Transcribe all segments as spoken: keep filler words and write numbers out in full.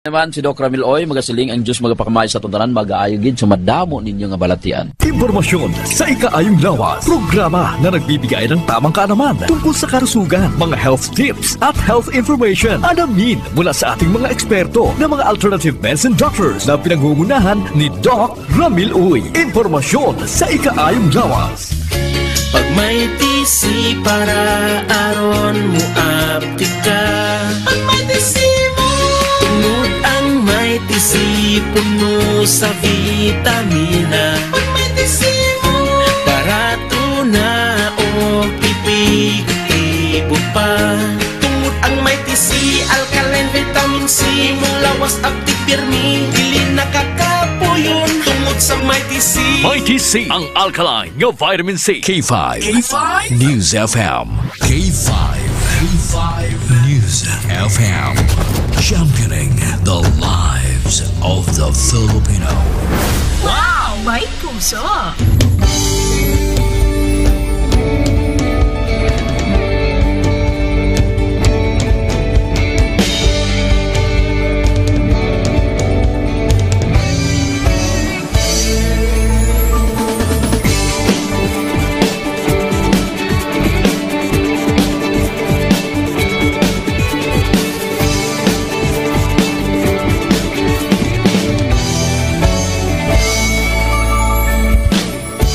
Naman si Doc Ramil Oy, magasiling ang Diyos magapakamay sa tanan, magaayo gid sa madamo ninyo nga balatian. Impormasyon sa ikaayong lawas. Programa na nagbibigay ng tamang kaalaman tungkol sa kalusugan, mga health tips at health information. Alamin mula sa ating mga eksperto na mga alternative medicine doctors na pinangungunahan ni Doc Ramil Uy. Impormasyon sa ikaayong lawas. Pag may T C para aron mo aptika. Pag may T C mo. Tungod ang may T C puno sa vitamina. Pag may T C mo. Barato na o epektibo pa. Tungod ang may T C, alkaline vitamin C, mong lawas abtik pirmi, dili nakakapuyon. Tungod sa may T C. May T C, ang alkaline nga vitamin C. K five. K five. News F M. K five. K five. News F M. Championing the lives of the Filipino. Wow! May puso!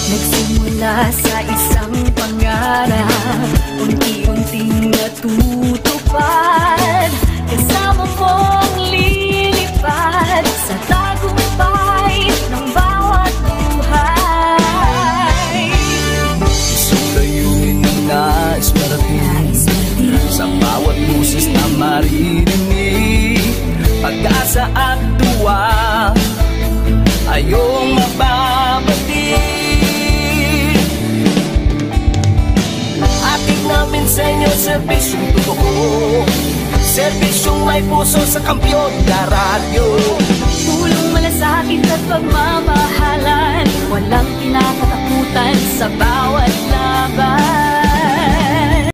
Nagsimula sa isang pangarap, unti-unting natutupad. Kasama mong lilipad sa tagumpay ng bawat buhay. Isang layunin na nais marating. Nais marating. Sa bawat boses na maririnig, pag-asa at tuwa, ayong mababati. Hatid namin sa inyo serbisyong totoo, serbisyong may puso sa Kampiyon na Radyo. Pulong, malasakit at pagmamahalan, walang kinakatakutan sa bawat laban.